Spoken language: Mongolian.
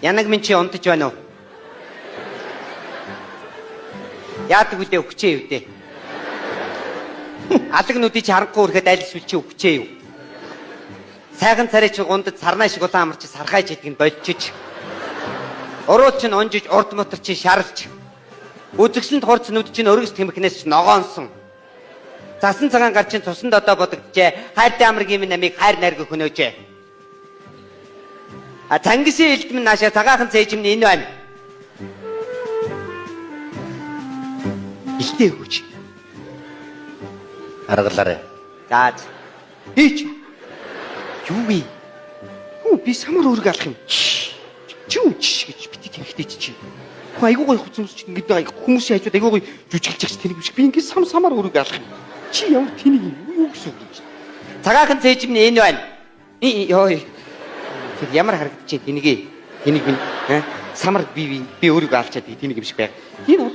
Янаг минь чи унтаж байна уу? Яадаг үдэ өгчээ юу дээ? Алаг нүдий чи харанхуй үрэхэд аль эсвэл чи өгчээ юу? Сайхан царай чи гундад сарнай шиг улаан амарч сархайж идэх нь болчиж. Уруу чинь унжиж урд мотор чи шарлж. Үзэгсэнд хурц нүд чинь өргөс тэмхнээс ч ногоонсон. Засан цагаан гар чинь цусан додоо бодогджээ. Хайртай амаргийн минь амийг хайр найраг хөнөөжээ. А цангисын элдмэн наашаа цагаахан цээжим нь энэ байна. Илтээ өгөөч. Аргалаарай. За. Ээч. Юу вэ? Хүү би самар өөрийгөө алах юм. Чи юу чиш гэж бити тэнхтэй чи. Хүү айгуу гоё хувцас өмсч ингээд байгаа хүмүүсийн хажууд айгуу гоё жүжиглэж чагч тэнэг биш. Би ингээд сам самар өөрийгөө алах юм. Чи ямар тэнэг юм? Юу гэсэн үг юм чи? Цагаахан цээжим нь энэ байна. Ёо. Тэр ямар харагдчих тэнэгээ. Тэнэг минь. Самар би өөрийгөө алчаад тэнэг юм шиг байг. Энэ